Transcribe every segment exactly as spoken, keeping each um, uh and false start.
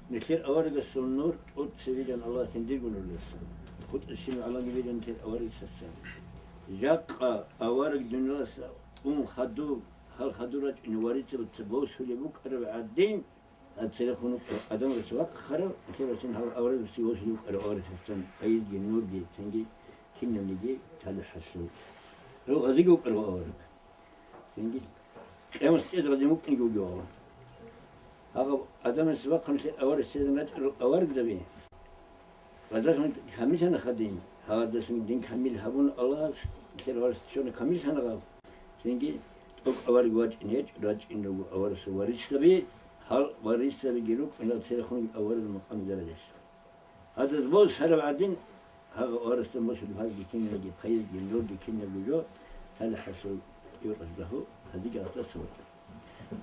Нилъер аварагасул нур тӀоцевилан Аллагьас жиндирго нурлъасан. ХутӀа щиб гӀаламги билан нилъер аварагасдасан. Жакъа авараг дунялалъа ун хадуб, гьал хадур рачӀине варисабаца босулеб букӀараб гӀадин, гьаб церехун вукӀарав адамас вахъарав, нилъер вацин гьав аварагасде босулеб букӀарав аварагасдасан, пайизги, нурги, цинги кинабниги талихӀалъул. Гьев гъазиги вукӀарав авараг. Цинги къиямас цӀезабазин вукӀинги вугевала. Гьагъаб адамас вахъун аварагасдасан рачӀарал аварагзаби. Гьадасан камиллъана гьадин, гьадасан дин камил гьабун Аллагьас, нилъер аварагасдасан камиллъана гьаб. Цинги тӀокӀ авараг вачӀине гьечӀо, рачӀине руго аварагасул варисаби, гьал варисабиги рукӀунел церехун аварагасул макъам даражаялъ. Гьадаз босараб гӀадин, гьагъа аварагасдасан босулеб гьалги кинабги, пайизги, нурги кинабго жо, талихӀалъул юкъалъ дагьу, гьадинги гьасда цо.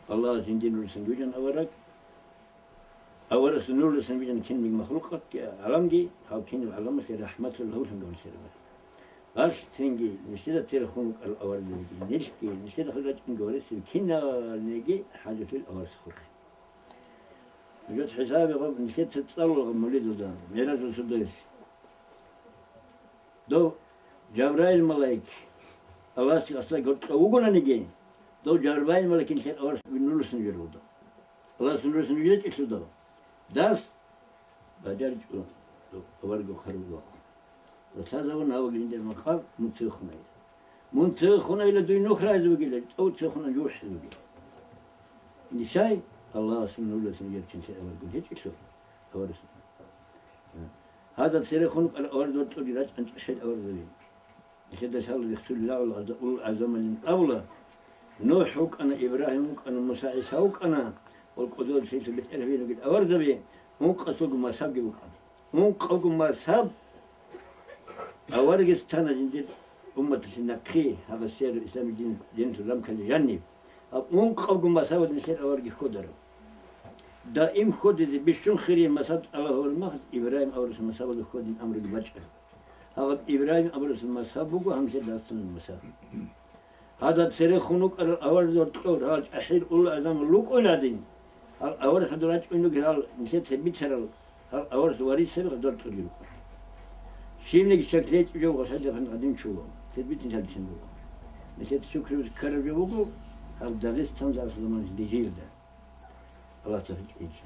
Аллагьас жиндир нурлъасан вижан авараг, аварагасул нурлъасан вижан кинабниги махлукъатги, гӀаламги, гьав кинаб гӀаламалъе рахӀматул гьавлъун гьавлъараб. Гьалъ цинги нилъеда церехун вукӀарал аварагзабиги, нилъги нилъеда хӀал рачӀунги варисаби киналниги хӀажатул аварагасухъе. Жо хӀисабе гъаб нилъеца цӀалула гъаб мавлидалда, МигӀражалъул дойс. Дов Жабраил малаик Аллагьасде асла гьоркьов вугонаниги, дов Жабраил малаик нилъер аварагасул нурлъасан вижарулда. Аллагьасул нурлъасан вижаричӀелъул дов. Дас бажаричӀо дов аварагасул хъару вахъун. Ва лъазабун гьавги жиндир макъаб мун цевехун айила. Мун цевехун айила дуе нух рагӀизе бугила, тӀов цевехун жувхӀизе бугила. Нилъай Аллагьасул нурлъасан вижаричӀин цеве аварагун гьечӀелъул, аварагасул. Гьадаб церехун вукӀарал аварагзабазул тӀури рачӀана чӀахӀиял аварагзаби. Нилъеда лъала рехсулел рагӀула гьазда улул гӀазамалин абула: НухӀ вукӀана, Ибрагьим вукӀана, Муса, ГӀиса вукӀана, ва кӀодолъиялъул бетӀергьан вугел аварагзаби, ункъасулго мазгьабги букӀана. Ункъавго мазгьаб аварагас тана жиндир умматалъе нахъе, гьаб сияру исламил дин, динлъул рамкалде жаниб. Гьаб ункъавго мазгьабалда нилъер аварагги хьвадарав. Даим хьвадизе бищун хирияб мазгьаб тӀалаб гьабулеб мехалъ, Ибрагьим аварагасул мазгьабалда хьвадин амруги бачӀана. Гьаб Ибрагьим аварагасул мазгьаб буго гьанже дацунеб мазгьаб. Гьадаб церехун вукӀарал аварагзабазул тӀур гьал чӀахӀиял улул гӀазамал рукӀуна гьадин, гьал аварагас хадур рачӀун ругел гьал нилъеца бицарал, гьал аварагасул варисаби гьадур тӀури рукӀуна. Щибниги чак гьечӀо жо гъосадехъан гъадин чула, цебитӀин чагӀи буго. Нилъеца цо ккараб жо буго, гьаб Дагъистаналда асул заманалъ Дежириялда. Аллагьас тавфикъ кьеги.